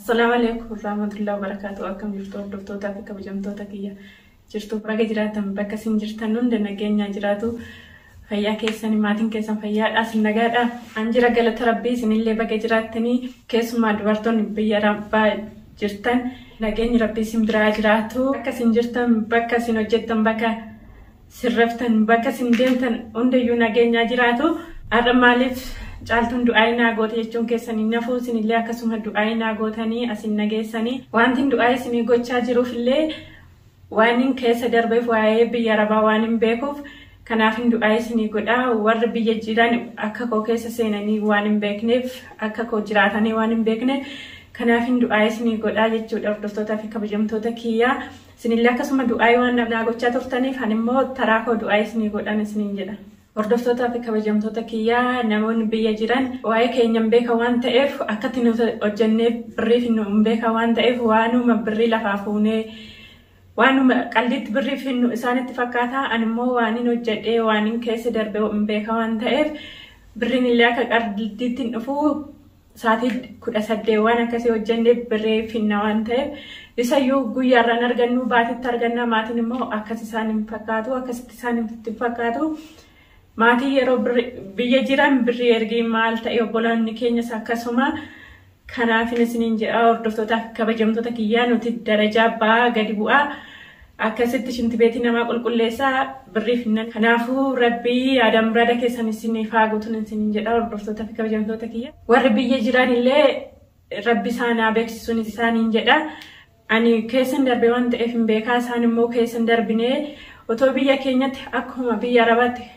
Assalaamu alaikum warahmatullahi wabarakatuh. Akkam jirtu hordoftootaa fi kabajamtoota kiyya? Jirtu baga jiraatan. Bakka isin jirtan hunda nageenyaa jiraatu. Fayyaa keessanii, maatiin keessan fayyaadha, isin nagaadha? An jira, galata Rabbii. Isinillee baga jiraattanii. Keessumaa dubartoonni biyya rabbaa jirtan, nageenyi Rabbii isin biraa jiraatu. Bakka isin jirtan, bakka isin hojjettan, bakka sirraftan, bakka isin deemtan hundayyuu nageenyaa jiraatu. Har'a maaliif Caaltuun du'aayii naa goote jechuun keessanii nafuu. Isinillee akkasuma du'aayii naa gootanii asin nageessanii. Wanti du'aayii isinii gochaa jiruuf illee waan hin keessa darbeef, waa'ee biyya arabaa waan hin beekuuf, kanaaf hin du'aayii isinii godhaa. Warri biyya jiran akka koo keessa seenanii waan hin beekneef, akka koo jiraatanii waan hin beekneef, kanaaf hin du'aayii isinii godhaa jechuudha. Hordoftootaa fi kabajamtoota kiyyaa, isinillee akkasuma du'aayii waan naa gochaa turtaniif, ani immoo taraa koo du'aayii isinii godhan isiniin jedha. Hordoftootaa fi kabajamtoota kiyyaa, namoonni biyya jiran waa'ee keenyan beeka waan ta'eef, akkatti nuti hojjennee birrii finnu hin beeka waan ta'eef, waanuma birrii lafaa fuunee, waanuma qalliitti birrii finnu isaanitti fakkaata. Ani immoo waan hin hojjedhee, waan hin keessa darbe hin beeka waan ta'eef, birriin illee akka qalliitti hin dhufu. Sa'aatii 18 waan akkasii hojjennee birrii finna waan ta'eef, isayyuu guyyaarraan argannu, baatitti arganna. Maatiin immoo akkas isaan hin fakkaatu, akkasitti isaan hin fakkaatu. Maatii yeroo biyya jiran birrii ergii maal ta'e, obboloonni keenyas akkasuma. Kanaafin isiniin jedha, hordoftootaa fi kabajamtoota kiyyaa, nuti darajaa ba'aa gadi bu'aa akkasitti shintibeetii namaa qulqulleessaa birrii finnan. Kanaafuu Rabbii yaada muraada keessan isiniif haa guutuun isiniin jedha, hordoftootaa fi kabajamtoota kiyya. Warri biyya jiran illee Rabbi isaan haa beeksisuun isaaniin jedha. Ani keessan darbe waan ta'eef hin beekaa, isaan immoo keessan darbinee. Otoo biyya keenyatti akkuma biyya Arabaatti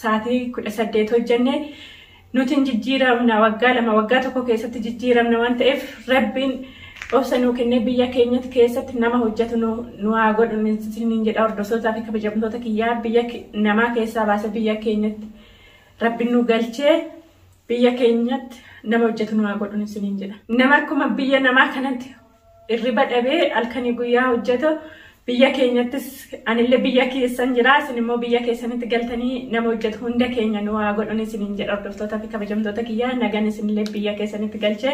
sa'aatii 18 hojjenne, nuti hin jijjiiramna. Waggaa 2, waggaa 1 keessatti jijjiiramna waan ta'eef, Rabbiin obsa nuu kennee biyya keenyatti keessatti nama hojjetu nu haa godhu isiniin jedha. Hordoftootaa fi kabajamtoota kiyyaa, biyya namaa keessaa baase biyya keenyatti Rabbiin nu galchee biyya keenyatti nama hojjetu nu haa godhu isiniin jedha. Nama akkuma biyya namaa kanatti hirriba dhabee halkanii guyyaa hojjetu biyya keenyattis, anillee biyya keessan jira, isin immoo biyya keessanitti galtanii nama hojjetu hunda keenya nu haa godhuun isiniin jedha. Hordoftootaa fi kabajamtoota kiyyaa, nagan isinillee biyya keessanitti galchee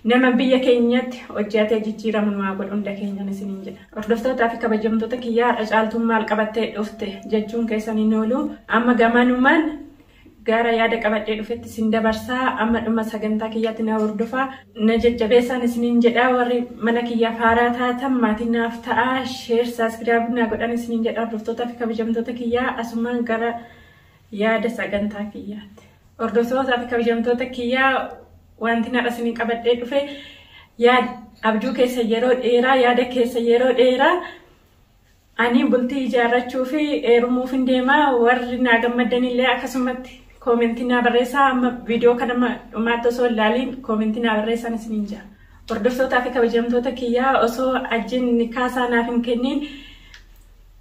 nama biyya keenyatti hojjetee jijjiiramu nu haa godhu hunda keenyan isiniin jedha. Hordoftootaa fi kabajamtoota kiyyaa, har'a Caaltuun maal qabattee dhufte jechuun keessaniin oolu. Amma gamanumaan gara yaada qabadhee dhufetti isin dabarsaa. Amma dhuma sagantaa kiyyaatti na hordofaa, na jajjabeessaan isiniin jedha. Warri mana kiyyaaf haaraa taatan maatii naaf ta'a, share, subscribe naa godhan isiniin jedha. Hordoftootaa fi kabajamtoota kiyyaa, asumaan gara yaada sagantaa kiyyaatti. Hordoftootaa fi kabajamtoota kiyyaa, wanti har'a isinii qabadhee dhufe yaada abjuu keessa yeroo dheeraa, yaada keessa yeroo dheeraa. Ani bultii ijaarrachuu fi heerumuuf hin deemaa. Warri naa gammaddanillee akkasumatti koomentii naa barreessaa. Amma viidiyoo kana dhumaatti osoo ilaaliin koomentii naa barreessaan isiniin jira. Hordoftootaa fi kabajamtoota kiyyaa, osoo ajjiin nikaasaa naaf hin kenniin,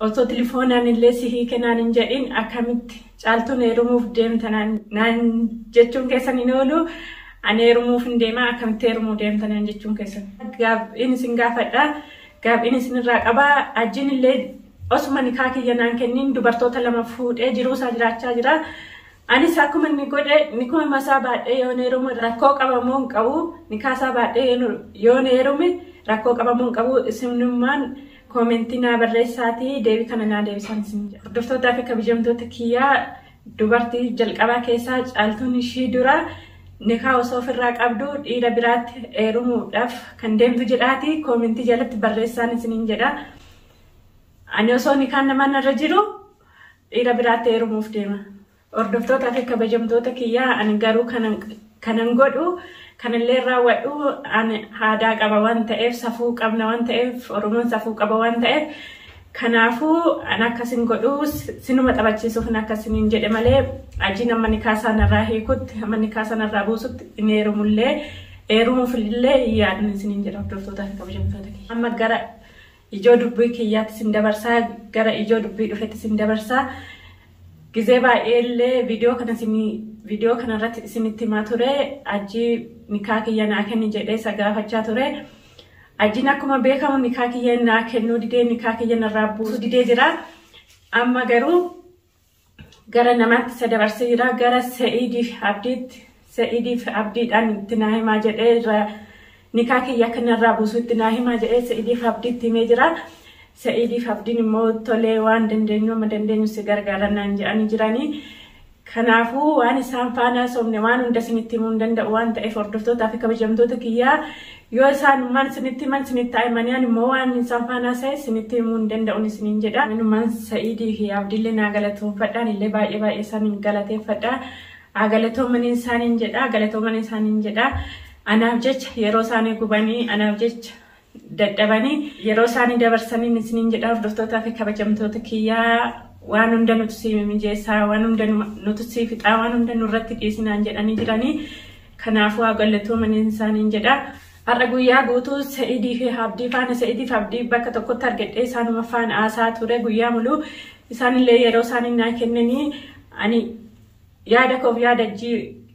osoo tilifoonaan illee si hiike naan hin jedhin, akkamitti Caaltuun heerumuuf deemta naan jechuun keessan hin oolu. Ani heerumuuf hin deemaa, akkamitti heerumuu deemta naan jechuun keessan. Gaaffiin isin gaafadha. Gaaffiin isinirraa qabaa. Ajjiin illee osuma nikaa kiyya naan kenniin dubartoota lama fuudhee jiruusaa jiraachaa jira. Anis akkuma inni godhe nikuma isaa baadhee yoon heerume rakkoo qabamoo hin qabu. Nikaa isaa baadhee yoon heerume rakkoo qabamoo hin qabu? Isinummaan koomentii naa barreessaatii deebii kana naa deebisan isin jedha. Hordoftootaa fi kabajamtoota kiyyaa, dubartii jalqabaa keessaa Caaltuun ishii dura nikaa osoo ofirraa qabdu dhiira biraatti heerumuudhaaf kan deemtu jedhaati koomentii jalatti barreessaan isiniin jedha. Ani osoo nikaan namaan irra jiru dhiira biraatti heerumuuf deema. Hordoftootaa fi kabajamtoota kiyyaa, ani garuu kanan godhu, kanallee raawwadhu, ani aadaa qaba waan ta'eef, safuu qabna waan ta'eef, Oromoon safuu qaba waan ta'eef, kanaafuu ani akkasin godhu. Sinuma taphachiisuuf akkasiniin jedhe malee, ajiin amma nikaa isaanirraa hiikutti, amma nikaa sanarraa buusutti hin heerumullee, heerumuufillee hin yaadun isiniin jedha, hordoftootaa fi kabajamtoota kiyya. Amma gara ijoo dubbii kiyyaatti isin dabarsaa, gara ijoo dubbii dhufetti isin dabarsaa. Gizee baay'ee illee viidiyoo kana isinii viidiyoo kanarratti isinitti himaa ture. Ajii nikaa kiyya naa kenni jedhee isa gaafachaa ture. Ajiin akkuma beekamu nikaa kiyya naa kennuu didee, nikaa kiyya narraa buusuu didee jira. Amma garuu gara namaatti isa dabarsee jira. Gara Se'iidiif Abdiitti, Se'iidiif Abdiidhaan itti naa himaa jedhee irra Nikaa kiyya kanarraa buusuutti naa himaa jedhee Sa'idiif Abdiitti himee jira. Sa'idiif Abdiin immoo tolee waan dandeenyu amma dandeenyu si gargaara naan jedhanii jiranii. Kanaafuu waan isaan faana haasofne waan hunda isinitti himuu hin danda'u waan ta'eef hordoftootaa fi kabajamtoota kiyyaa yoo isaanummaan isinitti himan isinitti himanii ani immoo waan isaan faana haasa'e isinitti himuu hin danda'uun isiniin jedha. Anumaan Sa'idii fi Abdiillee naa galatoomfadhaan illee baay'ee baay'ee isaaniin galateeffadha. Galatoomanii isaaniin jedha galatoomanii isaaniin jedha. Anaaf jecha yeroo isaanii gubanii anaaf jecha dadhabanii yeroo isaanii dabarsanii isiniin jedha hordoftootaa fi kabajamtoota kiyyaa. Waan hunda nuti si mijeessaa, waan hunda nuti si fixaa, waan hunda nurratti dhiisinaan jedhanii jiranii. Kanaafuu haa galatoomanii isaaniin jedha. Har'a guyyaa guutuu Sa'idii fi Abdii faana Sa'idii fi Abdii bakka tokkotti argadhee isaanuma faana haasaa ture guyyaa muluu. Isaanillee yeroo isaanii naa kennanii ani yaada koof yaada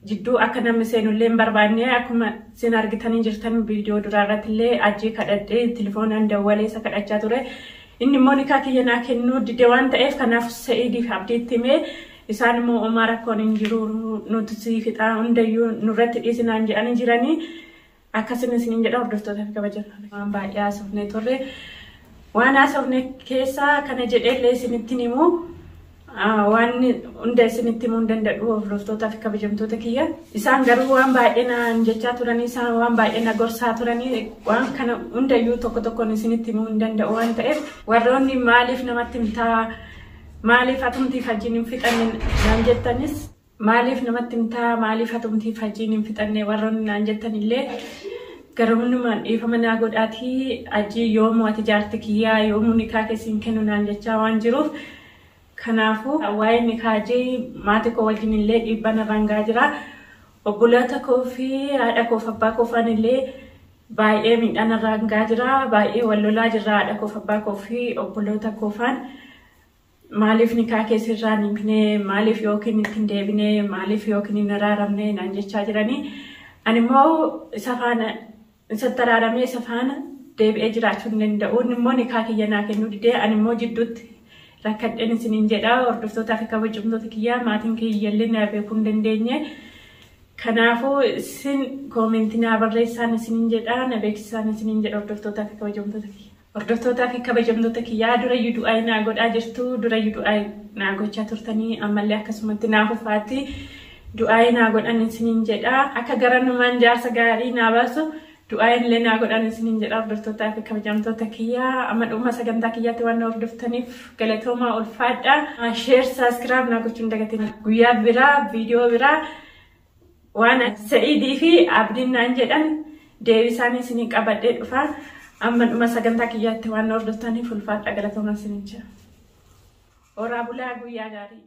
jidduu akka namni seenullee hin barbaanne akkuma isin argitanii jirtan viidiyoo duraa irratti illee ajjii kadhadhee telefoonaan dawwalee isa kadhachaa ture. Inni immoo nikaa kiyya naa kennuu dide waan ta'eef kanaaf Sa'idii fi Abdiitti himee isaan immoo homaa rakkoon hin jiru nuti si fixaa hundayyuu nurratti dhiisinaan jedhanii jiranii akkasuma isiniin jedha hordoftootaa fi kabajamtoota. Waan baay'ee haasofnee turre waan haasofne keessaa kana jedheellee isinitti himu waan hunda isinitti himuu hin danda'u hordoftootaa fi kabajamtoota kiyya. Isaan garuu waan baay'ee naan jechaa turanii isaan waan baay'ee na gorsaa turanii waan kana hundayyuu tokko tokkoon isinitti himuu hin danda'u waan ta'eef warroonni maaliif namatti himtaa maaliif atumtiif hojiin hin fixanne naan jettanis maaliif namatti himtaa maaliif atumtiif hojiin hin fixanne warroonni naan jettanillee garuunumaan dhiifama naa godhaatii hojii yoomuu ati jaarti kiyyaa yoomuu nikaa keessin kennu naan jechaa waan jiruuf. Kanaafuu waa'ee nikaa hojii maatii koo wajjin illee dhiibbaan irraan gahaa jira. Obboloota koo fi haadha koo fi abbaa koo faan illee baay'ee miidhaan irraan gahaa jira. Baay'ee wal lolaa jirra haadha koo fi abbaa koo fi obboloota koo faan. Maaliif nikaa keessirraa hin himne maaliif yookiin ittiin deebine maaliif yookiin hin araaramne naan jechaa jiranii. Ani immoo isa faana isatti araaramee isa faana deebi'ee jiraachuu hin danda'u. Inni immoo nikaa kiyya naa kennuu didee ani immoo jidduutti rakkadheen isiniin jedha hordoftootaa fi kabajamtoota kiyyaa maatiin kiyyallee na beekuu hin dandeenye. Kanaafuu isin koomentii naa barreessaan isiniin jedha na beeksisaan isiniin jedha hordoftootaa fi kabajamtoota kiyya. Hordoftootaa fi kabajamtoota kiyyaa durayyuu du'aa naa godhaa jirtu durayyuu du'aa naa gochaa turtanii ammallee akkasumatti naa fufaatti du'aa naa godhan isiniin jedha akka garanumaan jaarsa gaarii naa baasu du'aa illee naa godhan isiniin jedha hordoftootaa fi kabajamtoota kiyyaa amma dhuma sagantaa kiyyaatti waan hordoftaniif galatoomaa ulfaadha. Sheer sabiskiraayib naa gochuun dagatina. Guyyaa biraa viidiyoo biraa waan Sa'idii fi Abdiin naan jedhan deebisaan isinii qabadhee dhufa. Amma dhuma sagantaa kiyyaatti waan hordoftaniif ulfaadha galatoomaa isiniin jedha. Horaa bulaa guyyaa gaarii.